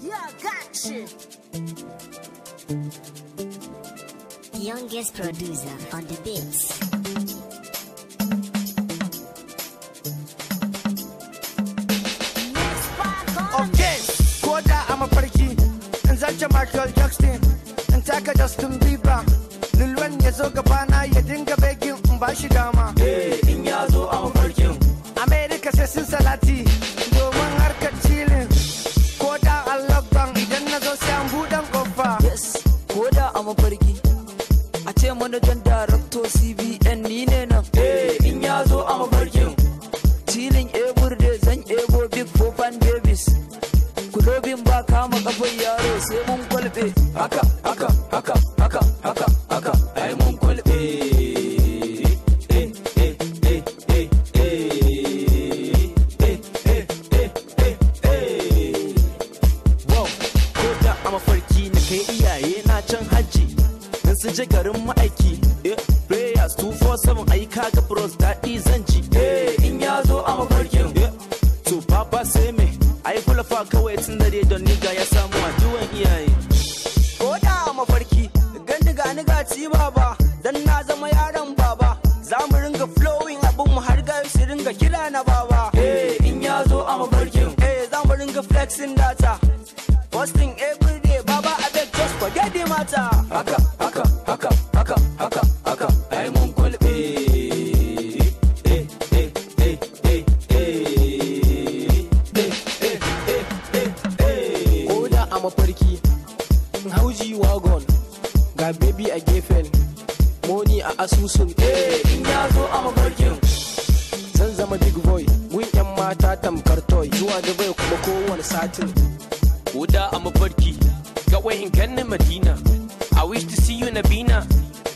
Yeah, gotcha. Youngest producer on the beats. Okay, ko da a mafarki in zarce Michael Jackson, in taka Justin Bieber, Lil Wayne ya zo gabana ya dinga begging in ba shi dama. Eh, in ya zo a mafarkin. America sai sun salati domin harkar chilling. Ko da a lockdown idan na zo sai an buɗan kofa. Yes, ko da a mafarki a ce manajan director CBN ni ne nan. Eh, in ya zo a mafarkin. Chilling every day zan ebo big four babies. Kulobin ba kama kafar yaro sai mun kwalbe. Haka, haka, haka, haka, haka, haka, ai mun kwalbe. Eh, eh, eh, eh, eh. Eh, eh, eh, eh, eh. Wow, ko da a mafarki na kai iyaye na can hajji. In su je garin ma'aiki, prayers 247 ayi kaga bros daɗi zan ji. Eh, in ya zo a mafarkin. To papa sai me, ai kulafa kawai tun dare don niga ya samu addu'an iyaye. Ko da a mafarki gani ga ni ga ci baba, dan na zama yaron baba. Za mu ringa flowing abin mu har gayu su ringa kira na baba. Eh, in ya zo a mafarkin. Eh, za mu ringa flexing data, posting every day. Baba, I beg, just forget the matter. Haka, haka, haka, haka, haka, haka, ai mun kwalbe. Eh, eh, eh, eh, eh. Eh, eh, eh, eh, eh. Ko da a mafarki in hauji wagon ga baby a gefen money a asusun. Eh, in ya zo a mafarkin. Zan zama big boy gun yan mata tamkar toy zuwa Dubai kuma kowane satin. Ko da a mafarki kawai in ganni Madina. I wish to see you, Nabina.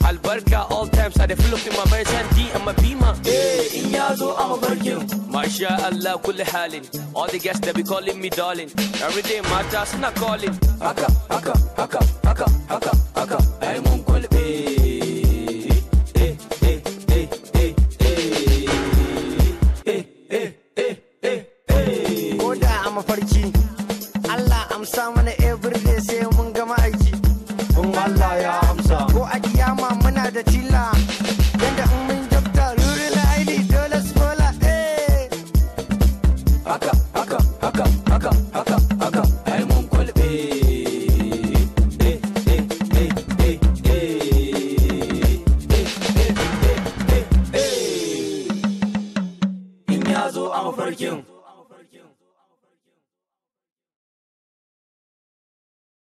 Albarka all times I dey full up in my Merchant D and my Beamer. Eh, in ya zo a mafarkin. Masha Allah kulli halin. All the guests, they be calling me darling. Every day mata suna calling. Haka, haka, haka, haka, haka, haka, ai mun